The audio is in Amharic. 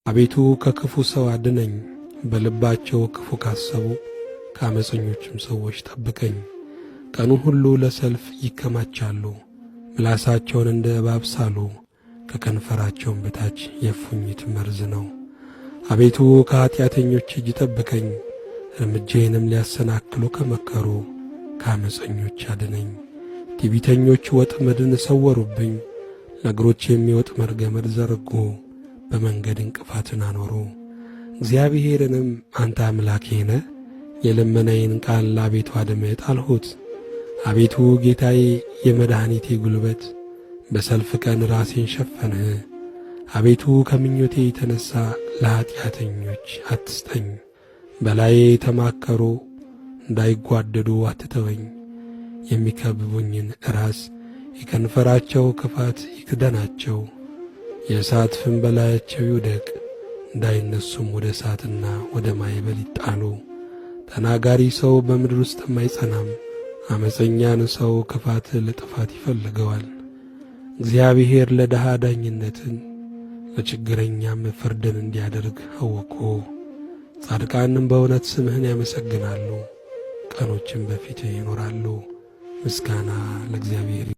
አቤቱ ከክፉ ሰው አድነኝ፣ በልባቸው ክፉ ካሰቡ ከዓመፀኞችም ሰዎች ጠብቀኝ። ቀኑን ሁሉ ለሰልፍ ይከማቻሉ፣ ምላሳቸውን እንደ እባብ ሳሉ፣ ከከንፈራቸውም በታች የእፉኝት መርዝ ነው። አቤቱ ከኀጢአተኞች እጅ ጠብቀኝ፣ እርምጃዬንም ሊያሰናክሉ ከመከሩ ከዓመፀኞች አድነኝ። ትዕቢተኞች ወጥመድን ሰወሩብኝ፣ ለእግሮቼ የሚወጥመድ ገመድ ዘረጉ፣ በመንገድ እንቅፋትን አኖሩ። እግዚአብሔርንም አንተ አምላኬ ነህ፣ የልመናዬን ቃል አቤቱ አድምጥ አልሁት። አቤቱ ጌታዬ፣ የመድኃኒቴ ጉልበት፣ በሰልፍ ቀን ራሴን ሸፈንህ። አቤቱ ከምኞቴ የተነሣ ለኀጢአተኞች አትስጠኝ። በላዬ የተማከሩ እንዳይጓደዱ አትተወኝ። የሚከብቡኝን ራስ የከንፈራቸው ክፋት ይክደናቸው። የእሳት ፍም በላያቸው ይውደቅ፣ እንዳይነሱም ወደ እሳትና ወደ ማዕበል ይጣሉ። ተናጋሪ ሰው በምድር ውስጥም አይጸናም። ዓመፀኛን ሰው ክፋት ለጥፋት ይፈልገዋል። እግዚአብሔር ለድሃ ዳኝነትን ለችግረኛም ፍርድን እንዲያደርግ አወቅሁ። ጻድቃንም በእውነት ስምህን ያመሰግናሉ፣ ቀኖችም በፊትህ ይኖራሉ። ምስጋና ለእግዚአብሔር።